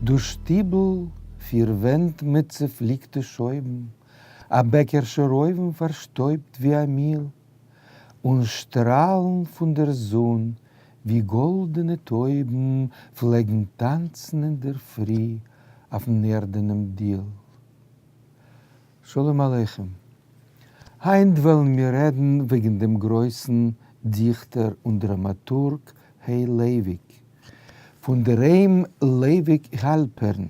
דאָס שטיבל, פֿיר ווענט מיט צעפֿליקטע שויבן, אַ בעקערשער אויוון פֿאַרשטויבט ווי אַ מיל, און שטראַלן פֿון דער זון, ווי גאָלדענע טויבן, פֿלעגן טאַנצן אין דער פֿרי אויפֿן ערדענעם דיל. שלום עליכם. היינט וועלן מיר רעדן וועגן דעם גרויסן דיכטער און דראמאטורג ה' לייוויק, פון דער אם לייוויק האלפערן,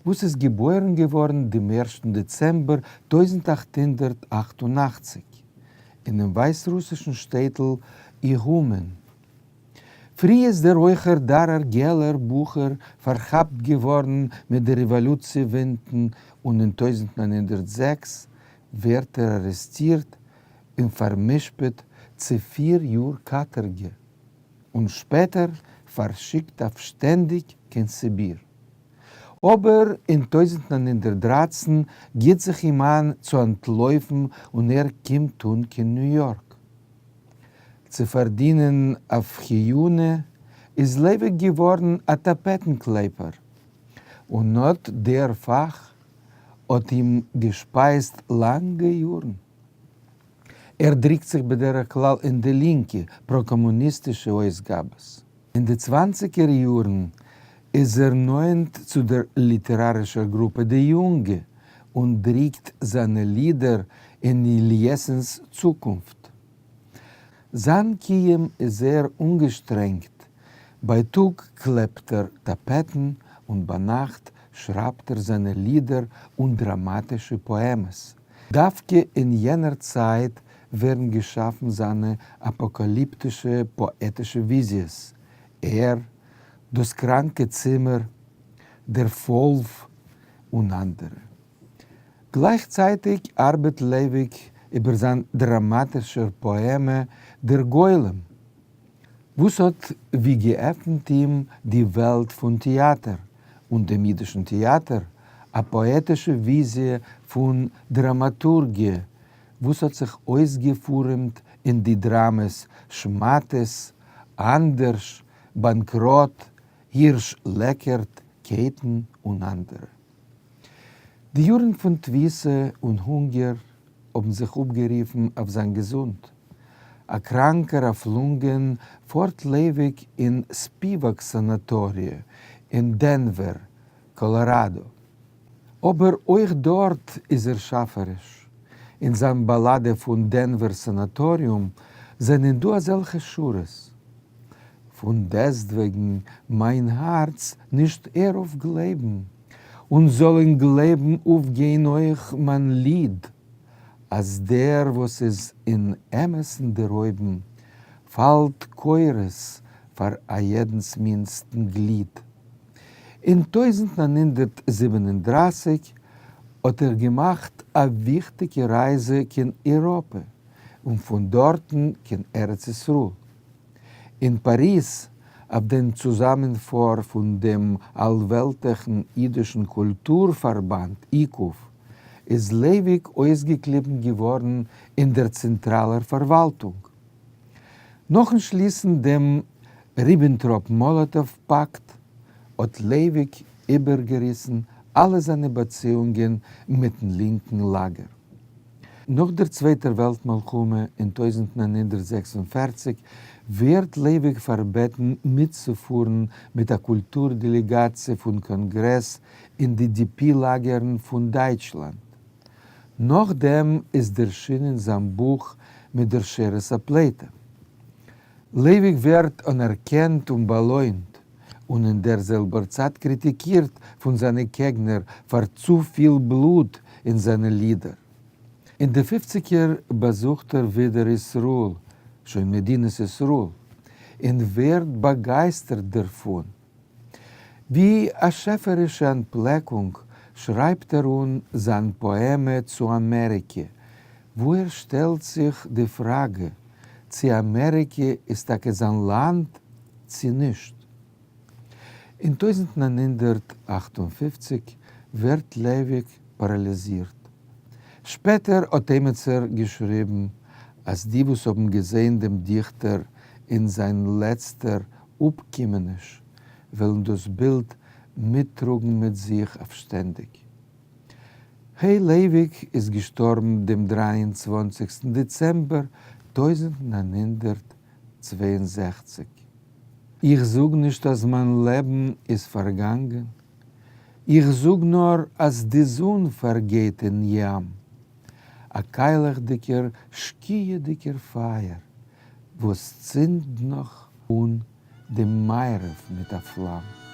וואס איז געבוירן געווארן דעם ערשטן דעצעמבער 1888 אינעם ווייסרוסישן שטעטל איהומען. פרי איז דער הויכער דארער געלער בחור פארכאפט געווארן מיט די רעוואלוציע ווינטן און אין 1906 ווערט ער ארעסטירט און פאר'משפט צו פיר יאר קאטארגע און שפעטער פארשיקט אויף שטענדיג קיין סיביר. אבער אין 1913 גיט זיך אים איין צו אנטלויפן און ער קומט אן קיין ניו יארק. צו פארדינען אויף חיונה איז לייוויק געווארן א טאפעטן-קלעפער, און אט דער פאך האט אים געשפייזט לאנגע יארן. ער דריקט זיך בדרך כלל אין די לינקע פרא-קאמוניסטישע אויסגאבעס. אין די צוואנציגער יארן איז ער נאענט צו דער ליטערארישער גרופע די יונגע און דריקט זיינע לידער אין ליעסינס צוקונפט. זיין קיום איז זייער אנגעשטרענגט, בייטאג קלעפט ער טאפעטן און ביינאכט שרייבט ער זיינע לידער און דראמאטישע פאעמעס. דווקא אין יענער צייט ווערן געשאפן זיינע אפאקאליפטישע פאעטישע וויזיעס, ער, דאס קראנקע צימער, דער וואלף און אנדערע. גלייכצייטיג ארבעט לייוויק איבער זיין דראמאטישער פאעמע דער גולם, וואס האט ווי געעפנט אים די וועלט פון טעאטער און דעם אידישן טעאטער, א פאעטישע וויזיע פון דראמאטורגיע וואס האט זיך אויסגעפורעמט אין די דראמעס שמאטעס, אנדערש, באנקראט, הירש לעקערט, קעטן און אנדערע. די יארן פון תפיסה און הונגער האבן זיך אפגערופן אויף זיין געזונט. א קראנקער אויף לונגען פארט לייוויק אין ספיוואק סאנאטאריע אין דענווער, קאלאראדא. אבער אויך דארט איז ער שאפעריש. אין זיין באלאדע פון דענווער סאנאטאריום זענען דא אזעלכע שורות. פון דעסטוועגן מיין הארץ נישט ער אויף גלייבן, און זאל אין גלייבן אויפגיין אויך מיין ליד, אז דער וואס איז אין אמת'ן דערהויבן, פאלט כורת פאר א יעדנס מינדסטן גליד. אין 1937 האט ער געמאכט א וויכטיגע רייזע קיין אייראפע און פון דארטן קיין ארץ ישראל. אין פאריז אויף דעם צוזאמענפאר פון דעם אלוועלטליכן אידישן קולטור פארבאנד, איקוף, איז לייוויק אויסגעקליבן געווארן אין דער צענטראלער פארוואלטונג. נאכן שליסן דעם ריבענטראפ-מאלאטאוו פאקט האט לייוויק איבערגעריסן אלע זיינע באציאונגען מיטן לינקן לאגער. נאך דער צווייטער וועלט מלחמה אין 1946 ווערט לייוויק פארבעטן מיטצופארן מיט א קולטור דעלעגאציע פון קאנגרעס אין די DP לאגערן פון דייטשלאנד. נאכדעם איז ערשינען זיין בוך מיט דער שארית הפליטה. לייוויק ווערט אנערקענט און באלוינט, און אין דער זעלבער צייט קריטיקירט פון זיינע קעגנער פאר צופיל בלוט אין זיינע לידער. אין די פופציגער באזוכט ער ווידער ישראל, שוין מדינת ישראל, און ווערט באגייסטערט דערפון. ווי א שעפערישע אנטפלעקונג שרייבט ער אן זיין פאעמע צו אמעריקע, וואו ער שטעלט זיך די פראגע צי אמעריקע איז טאקע זיין לאנד צי נישט. אין 1958 ווערט לייוויק פאראליזירט. שפעטער האט עימיצער געשריבן אז די וואס האבן געזען דעם דיכטער אין זיין לעצטער אפקומעניש וועלן דאס בילד מיטטראָגן מיט זיך אויף שטענדיק. ה' לייוויק איז געשטאָרבן דעם 23 סטן דעצעמבער 1962. איך זאָג נישט אַז מײַן לעבן איז פֿאַרגאַנגען. איך זאָג נאָר אַז די זון פֿאַרגייט אין ים. אַ קײַלעכדיקער שקיעהדיקער פֿײַער וואָס צינדט נאָך אָן דעם מערבֿ מיט אַ פֿלאַם.